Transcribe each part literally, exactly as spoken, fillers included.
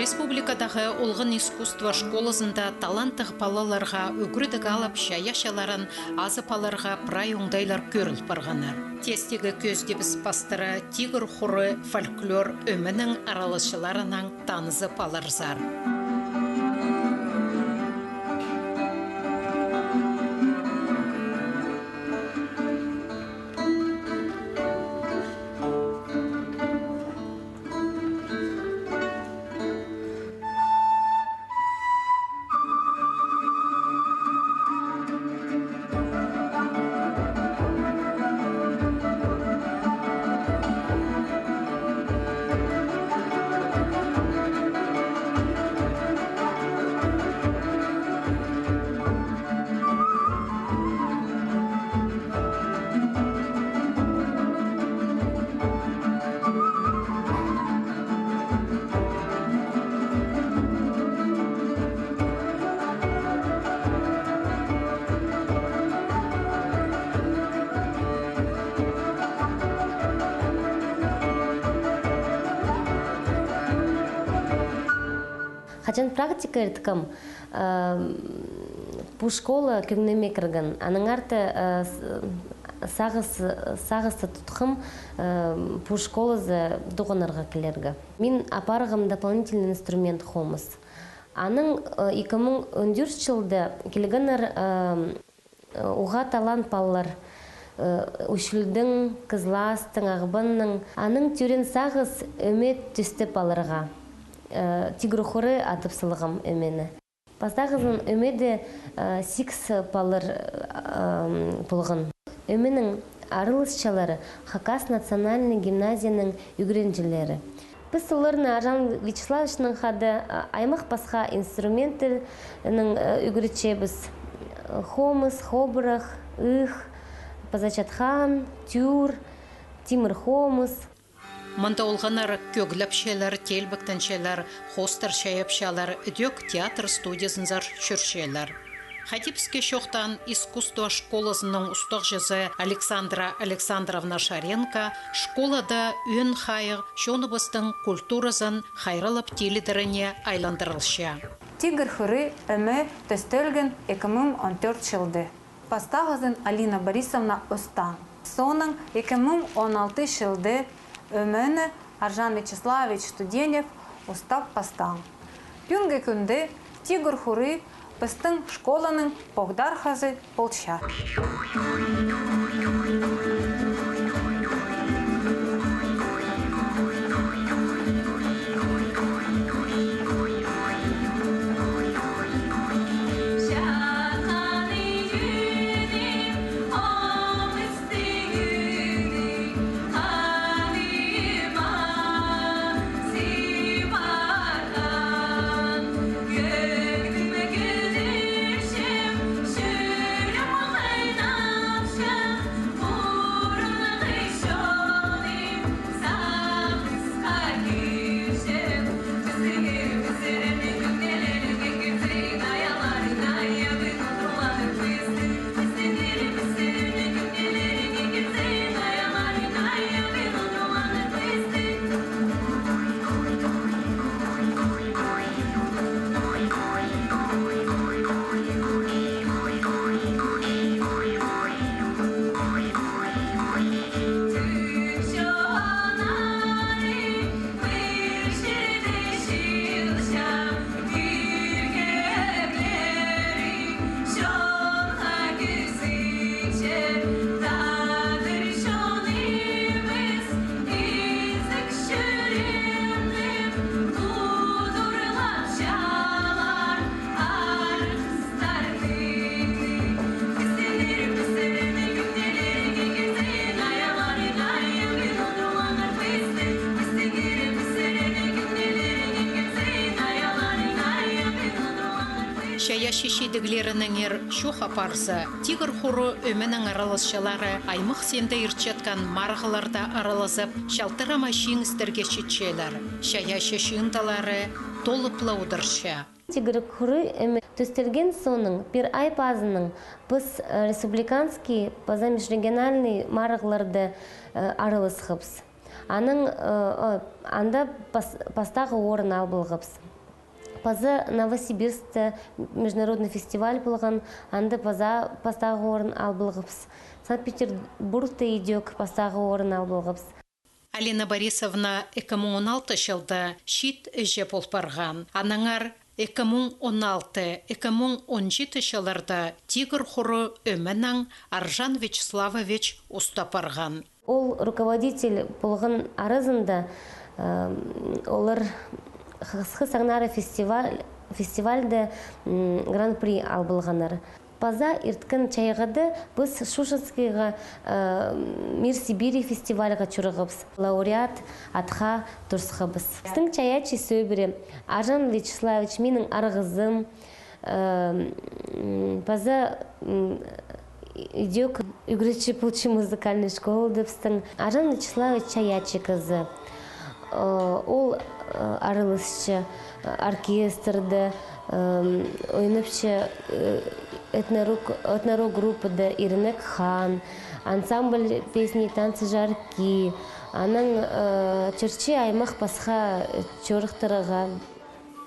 Республикадағы олған искусство школазында таланттығ палаларға ӱгредіг алып, чайаачыларын азып аларға прай оңдайлар кӧріл парғаннар. Тестегі кӧзідібіс пастыра «Тигір хуры» фольклор ӧменің араласчыларынаң танызып аларзар. Хаҷан практика ирткем, ам, пу школа кӧңніме кірген. Аннаңар даа, а, с-, сағыс-, сағысты тутхам, ам, пу школазар тоғынарға килерге. Мин апарғам дополнительный инструмент хомыс. Анаң, э, ікі муң он тӧрт чылда килгеннер, ам, э, уғаа талант палалар, э, Ӱс Чӱлдең, Кызластаң, Ағбаннаң. Анаң тӧреен сағыс ӧме тӧстеп аларға. Э, «Тигір хуры» адап салғам ӧмені. Пастағызын ӧмеде, э, сигіс палалар, э, м, полған. Ӧменің араласчылары Хакас национальный гимназияның ӱгренҷілері. Піс оларны Аржан Вячеславовичнаң хада, а, аймах-пасха инструменттернең, а, ӱгретчебіс. Хомыс, хобырах, ых, паза чатхан, тӱӱр, тимір хомыс. Мында олғаннар кӧглепчелер, теелбектенчелер, хоостар чайапчалар, ідӧк театр студиязынзар чӧрчелер. Хайди піске чоохтаан искусство школазының устағҷызы Александра Александровна Шаренко школада ӧӧн хайығ чоныбыстың культуразын хайраллап тилідеріне айландырылча. «Тигір хуры» ӧме тӧстелген ікі муң он тӧрт чылда. Пастағызын Алина Борисовна устаан. Соонаң ікі муң он алты чылда ӧмені Аржан Вячеславович Студенев устап пастаан. Пӱӱнгі кӱнде «Тигір хуры» пістің школаның поғдархазы полча. Чайаачы чидіглерінеңер чоох апарза, «Тигір хуры» ӧменің араласчылары аймах синде иртчеткен марығларда аралазып, чалтырама чиңістерге читчелер. Чайаачы чыындылары толып ла одырча. «Тигір хуры» ӧме тӧстелген соонаң пір ай пазынаң піс, э, республиканский паза межрегиональный марығларда, э, араласхабыс. Анаң, э, э, анда пас-, пастағы орын алып алғабыс. Паза Новосибирскта международный фестиваль полған, анда паза пастағы орын ал полғабыс. Санкт-Петербургта идӧк пастағы орын ал полғабыс. Алина Борисовна ікі муң он алты чылда чиит іҷе пол парған. Аннаңар ікі муң он алты, ікі муң он читі чылларда «Тигір хуры» ӧменең Аржан Вячеславович устап парған. Ол руководитель полған аразында, э, олар Хысхы Саңнары фестиваль, фестивальда, м, гран-при ал полғаннар. Паза ирткен чайғыда піс Шушенскийға, э, «Мир Сибири» фестивальға чӧргебіс, лауреат атха турысхабыс. Пістің чайаачы сӧбіре Аржан Вячеславович, минің арғызым, э, м, паза, м, идӧк ӱгретчі полча музыкальный школада пістің. Аржан Вячеславович чайаачы кізі. Э, ол, э, араласча, э, оркестрде, эм, ойнапча, э, этнорок, этнорок группада «Иренек хан», ансамбль песни и танца «Жаркий», анаң, э, чӧрче аймах пасха, э, чорыхтарға.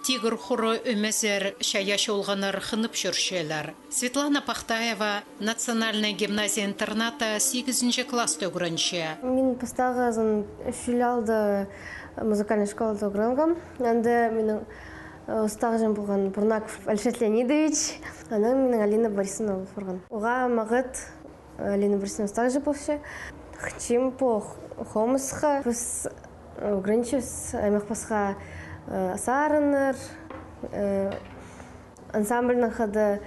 «Тигір хуры» ӧмезер чайаачы олғаннар хынып чӧрчелер. Светлана Пахтаева национальный гимназия-интернатта сигізінҷі класста ӱгренче. Мин пастағызын Шӱле аалда музыкальный школада ӱгренгем. Анда минің, э, устағҷым полған Бурнаков Альшат Леонидович. Анаң минің Алина Борисовна пол парған. Оға мағат, э, Алина Борисовна устағҷы полча. Хынчам пу хомысха. Піс, э, ӱгренчебіс аймах пасха, э, сарыннар, э, ансамбльнең хада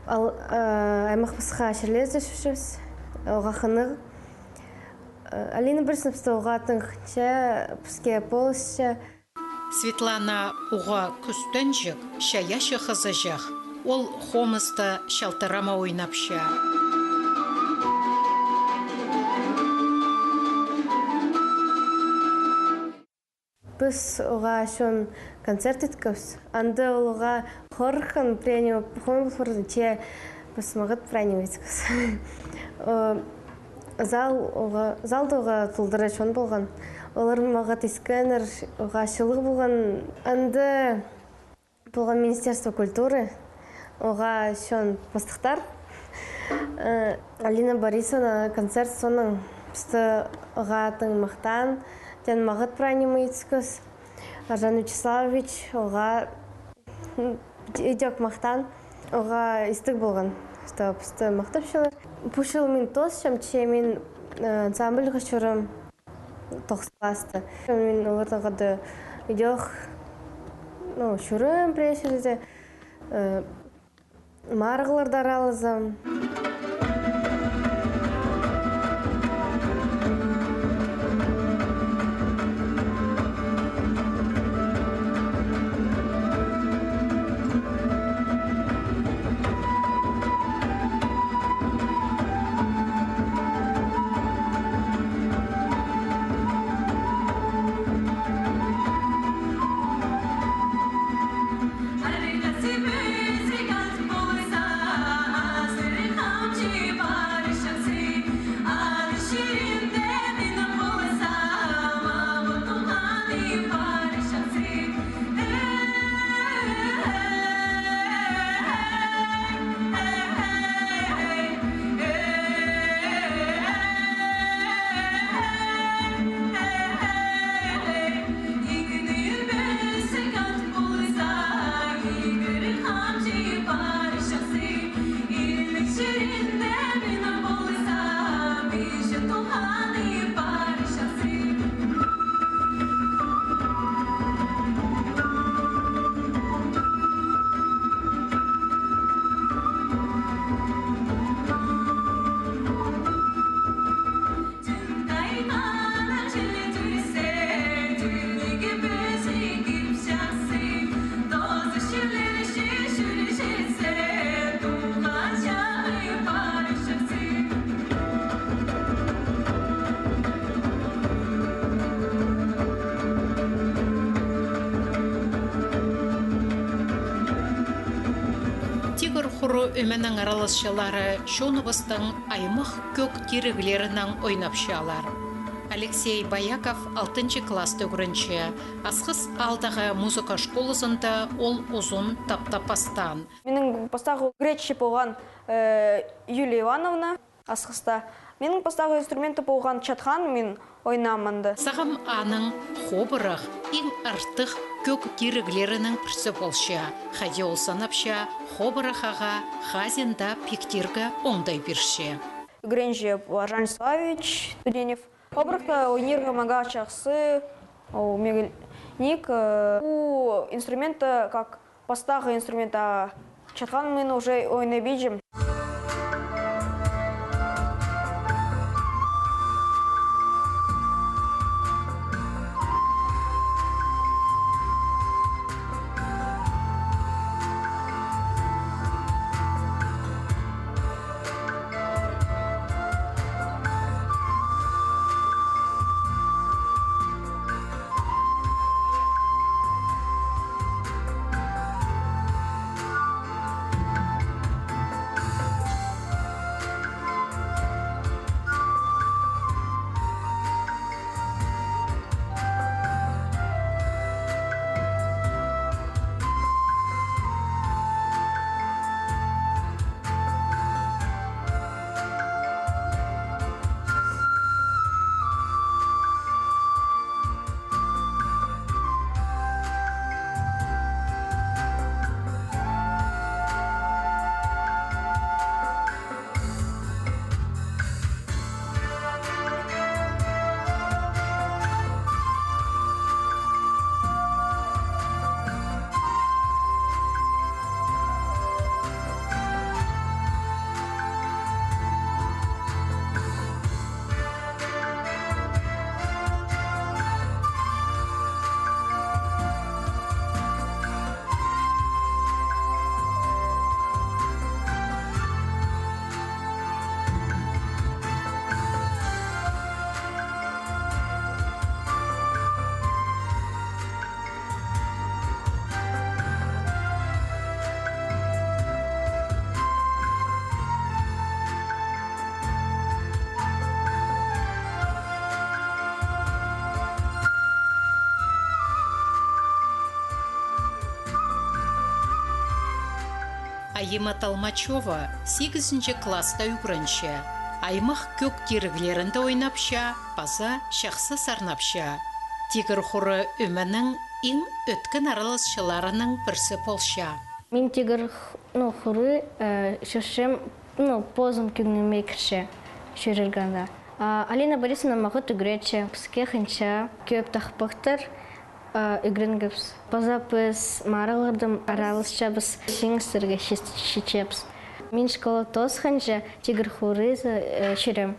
ал, э, аймах пасха чирлерде чӧрчебіс. Оға хынығ. Э, Алина Борисовна пісті оғаа тың хынча, піске полысча. Светлана уғаа кӱстенҷік, чайаачы хызыҷах. Ол хомыста чалтырама ойнапча. Піс оғаа чоон концерт иткебіс. Анда ол оғаа хорыххан, пряник хомыс пурды, че піс мағат пряник иткебіс. О, зал оғаа, залда оғаа толдыра чоон полған. Олар мағат искеннер, оғаа чылығ полған. Анда полған Министерство культуры, оғаа чоон пастыхтар. Э, Алина Борисовна концерт соонаң пісті оғаа тың махтаан, тен мағат пряник иткебіс. Аржан Вячеславович оғаа, м, идӧк махтаан, оғаа истіг полған, что пісті махтапчалар. Пу чыл мин тоосчам, че мин, э, ансамбльға чӧрем. Тоғыс класста. Мин оларнаң хада идӧк, ну, чӧрем пірее чирде, э, марығларда араласам. Тигір хуры ӧменің араласчылары чоныбыстың аймах кӧг тиріглерінең ойнапчалар. Алексей Бояков алтынҷы класста ӱгренче. Асхыс аалдағы музыка школазында ол узун таптап пастаан. Минің пастағы ӱгретчі полған, э, Юлия Ивановна Асхыста. Минің пастағы инструменті полған чатхан, мин ойнаам анда. Сағам аның хобырах иң артых кӧг тиріглерінің пірсі полча. Хайди ол санапча, хобырах ағаа хазин даа пиктирге оңдай пирче. Ӱгренҷі Бажан Славич Туденев. Хобырахта ойнирға мағаа чахсы, ол мағаа ниик, э, пу инструментті как пастағы инструментті, а чатхан мин уже ойнабинчам. Айима Толмачева сигізінҷі класста ӱгренче. Аймах кӧг тиріглерінде ойнапча, паза чахсы сарнапча. «Тигір хуры» ӧменің иң ӧткін араласчыларының пірсі полча. Мин «Тигір х-», ну, хуры, э, чӧрчем, ну, позым кӧңніме кірче чӧрерге анда. А Алина Борисовна мағат ӱгретче, піске хынча кӧп тахпахтар, а, ӱгренгебіс. Паза піс марығлардаң араласчабыс, чиңістерге чит-, читчебіс. Мин школа тоосханҷа «Тигір хуры» за, э, чӧрем.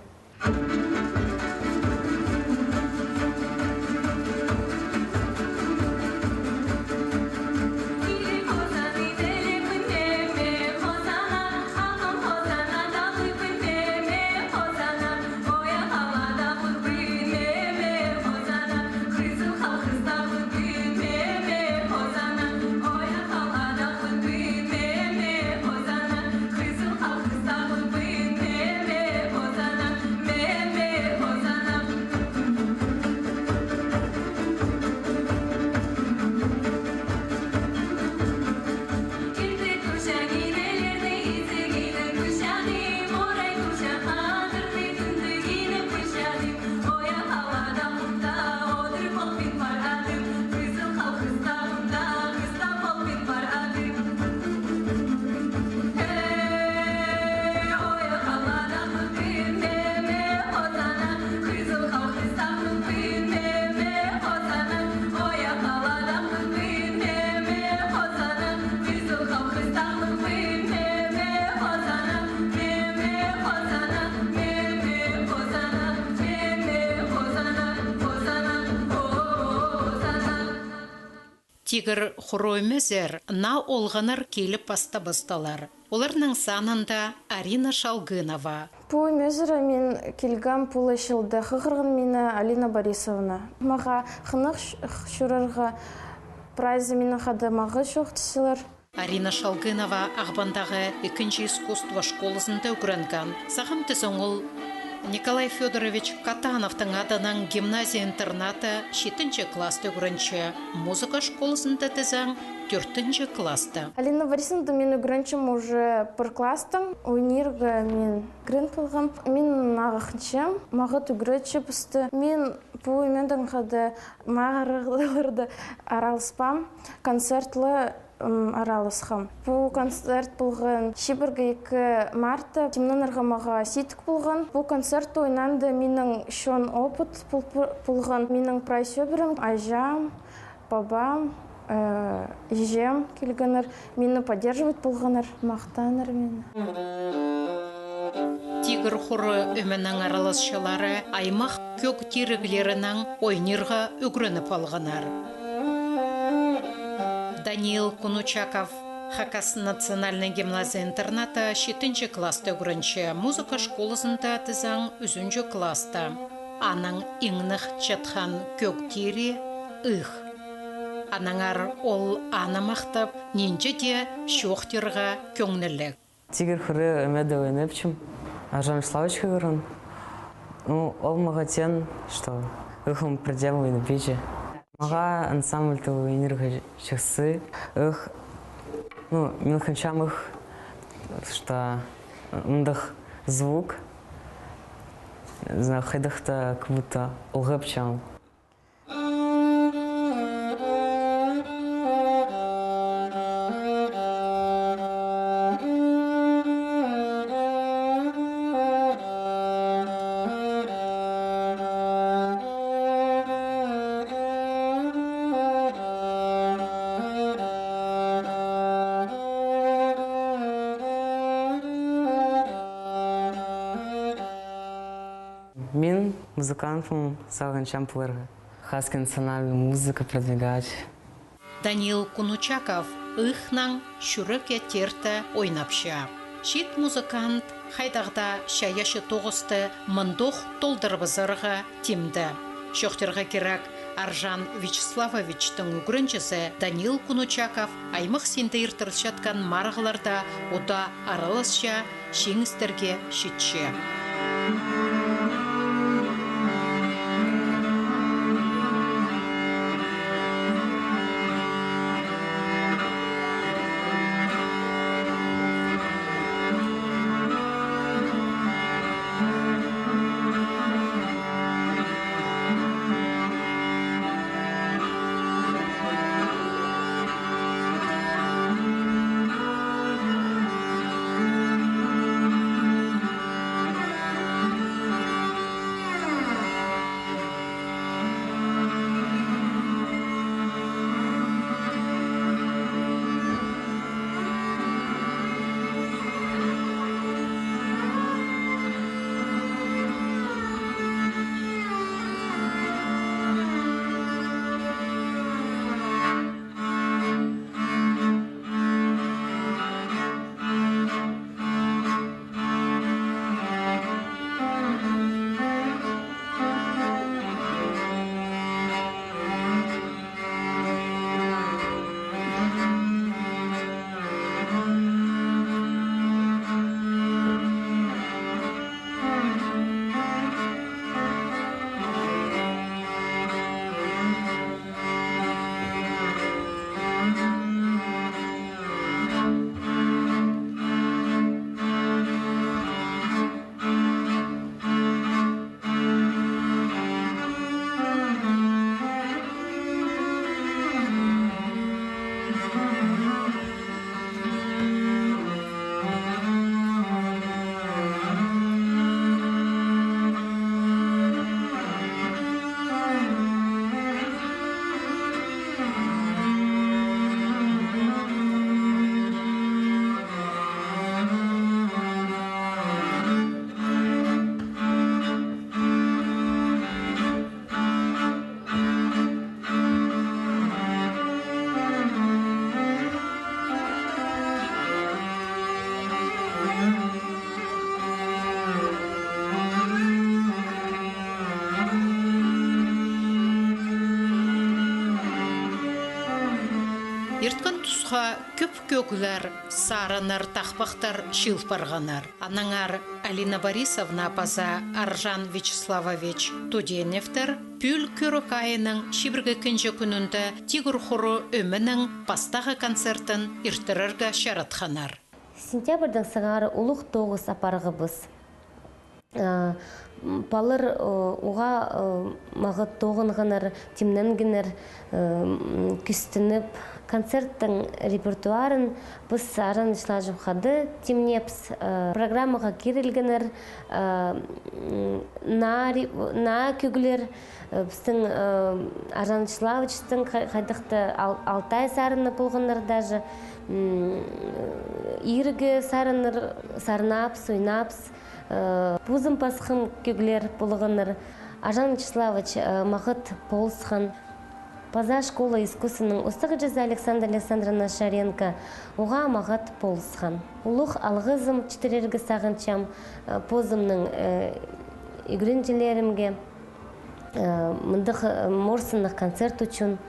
«Тигір хуры» ӧмезер наа олғаннар киліп пастабыстылар. Оларның санында Арина Шалгынова. Пу ӧмезерге мин килгем пу ла чылда, хығырған мині Алина Борисовна. Мағаа хынығ ч-, чӧрерге, прайзы минің хада мағаа чоохтасчалар. Арина Шалгынова Ағбандағы ікінҷі искусство школазында ӱгренген. Сағам тізең ол Николай Фёдорович Катановтың адынаң гимназия-интернатта читінҷі класста ӱгренче, музыка школазында тізең, тӧртінҷі класста. Алина Борисовнадаң мин ӱгренчем уже пір класстаң, ойнирға мин кірген полғам. Мин нағахчам, мағат ӱгретче пісті. Мин пу нименең хада мағарығларда араласпаам, концертла м, араласхам. Пу концерт полған чибіргі ікі мартта. Тимненерге мағаа сидік полған. Пу концертте ойнаанда минің чон опыт пол-, пол-, полған. Минің прай сӧбірем, аҷам, пабам, э, іҷем килгеннер. Мині поддерживать полғаннар, махтааннар мині. «Тигір хуры» ӧменің араласчылары аймах кӧг тиріглерінең ойнирға ӱгреніп алғаннар. Даниил Кунучаков Хакас национальнай гимназия-интернатта читінҷі класста ӱгренче, музыка школазында тізең, ӱзінҷі класста. Аның иң нығ чатхан кӧг тирі — ых. Аннаңар ол аны махтап, нинҷе дее чоохтирға кӧңніліг. «Тигір хуры» ӧмеде ойнапчам, Аржан Вячеславовичке кӧрген. Ну, ол мағаа теен, что ыхым пірдее ойнапча. Мағаа ансамбльде ойнирға чахсы. Ых, ну, мин хынчам ых, что мындағ звук, не знаю, хайдағ-да как будто улғапчам. Мин музыкантпын, сағынчам поларға. Хакасская национальная музыка продвигать. Даниил Кунучаков ыхнаң чӱрекке тирте ойнапча. Чиит музыкант хайдағ-да чайаачы тоғысты мындох толдырыбызарға тимде. Чоохтирға кирек, Аржан Вячеславовичтің ӱгренҷізі Даниил Кунучаков аймах синде иртірілчеткен марығларда удаа араласча, чиңістерге читче. Ирткен тусха кӧп кӧглер, сарыннар, тахпахтар чыыл парғаннар. Аннаңар Алина Борисовна паза Аржан Вячеславович Туденевтер пӱӱл кӱрік айының чибіргі ікінҷі кӱнінде «Тигір хуру» ӧменің пастағы концертін иртірерге чаратханнар. Сентябрьдең сығара улуғ тоғыс апарғабыс. Э, м, палалар, э, уғаа, э, мағат тоғынғаннар, тимненгеннер, э, м, кӱстеніп. Концерттің репертуарын піс Аржан Вячеславович хада тимнеебіс, э, программаға кирілгеннер, э, м, наа ри-, наа кӧглер, э, пістің, э, Аржан Вячеславовичтің хай-, хайдағ-да ал-, алтай сарыны полғаннар даже, м, иргі сарыннар сарнаабыс, ойнаабыс. Э, позым пасхам кӧглер полғаннар. Аржан Вячеславович, э, мағат полысхан. Паза школа искусствоның устағҷызы Александра Александровна Шаренко уғаа мағат полысхан. Улуғ алғызым читірерге сағынчам, э, позымның, э, ӱгренҷілерімге, э, мындағ, э, морсаннығ концерт ӱчӱн.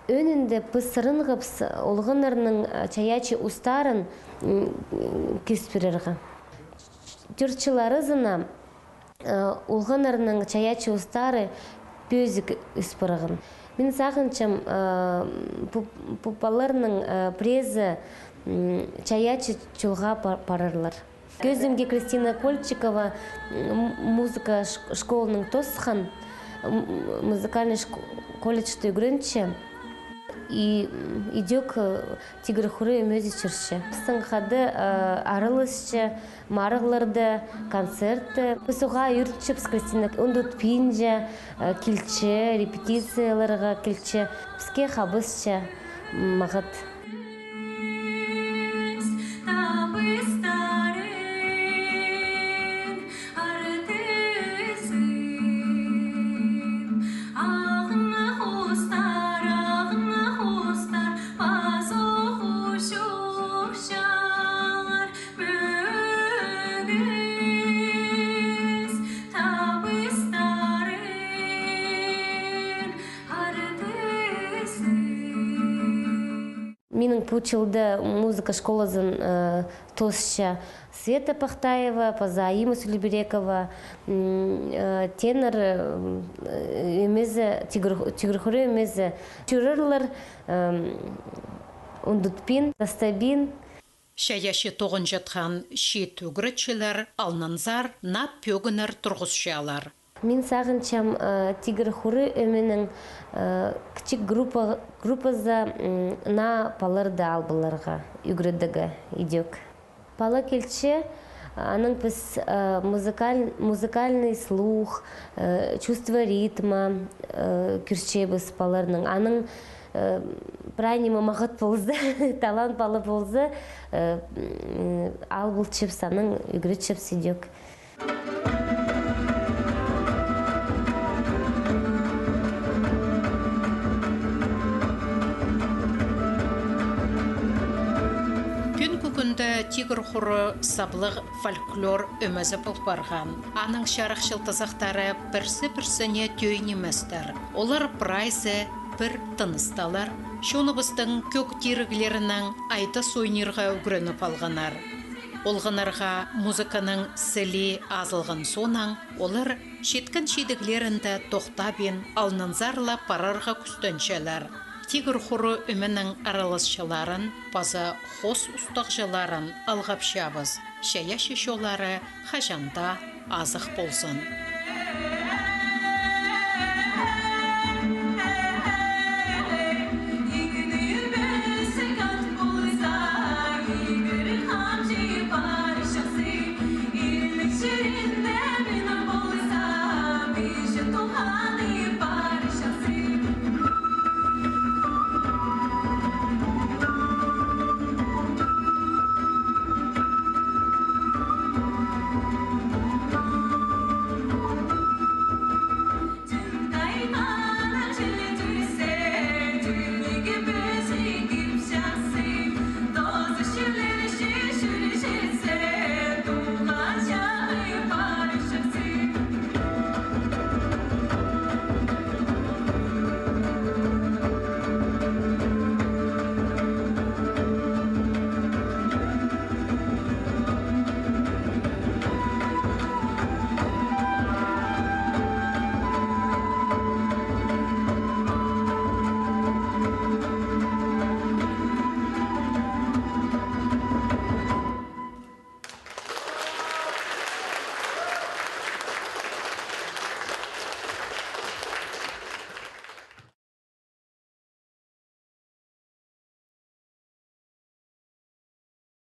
Ӧӧнінде піс сырынғабыс олғаннарның, а, чайаачы устарын, м, кӧзіт пирерге. Тӧрт чыл аразына, а, олғаннарның чайаачы устары пӧзік ӧс парған. Мин сағынчам, а, пу, пу палаларның, а, піреезі, м, чайаачы чолға па-, парарлар. Кӧзімге, Кристина Кольчикова, м, музыка ш-, школаның тоосхан, м, музыкальный шк-, колледжте ӱгренче. И, м, идӧк, э, «Тигір хуру» ӧмезі чӧрче. Пістің хада, э, араласча, марығларда, концертте. Піс уғаа ӧрінчебіс, Кристина ундутпинча, э, килче, репетицияларға килче. Піске хабысча, м, мағат. Пу чылда музыка школазын, э, тоосча Света Пахтаева, паза Аима Сулейбирекова, м, э, тенор, э, ӧмезі, тигір, тигір хуры ӧмезі. Чӧрерлер, эм, ундутпин, тастабин. Чайаачы тоғынчатхан чиит ӱгретчілер алнынзар наа пӧгіннер турғысчалар. Мин сағынчам, э, тигір хуры ӧменің, э, кічіг группа, группазы, м, наа палаларды алып аларға, ӱгредерге идӧк. Пала килче, анаң піс, э, музыкаль-, музыкальный слух, э, чувство ритма, э, кӧрчебіс палаларның. Анаң, э, прай ниме мағат полза, талант пала полза, э, м, алып полчабыс, анаң ӱгретчебіс идӧк. Пӱӱнгі кӱнде тигір хуры саблығ фольклор ӧмезі пол парған. Аның чарых чылтызахтары пірсі-пірсіне тӧӧй ниместер. Олар прайзы пір тынысталар, чоныбыстың кӧг тиріглерінең айдас ойнирға ӱгреніп алғаннар. Олғаннарға музыканың сілии азылған соонаң, олар читкен чидіглерінде тохтабин, алнынзар ла парарға кӱстенчелер. Тигір хуры ӧменің араласчыларын паза хоос устағҷыларын алғапчабыс. Чайаачы чоллары хаҷан даа азых ползын.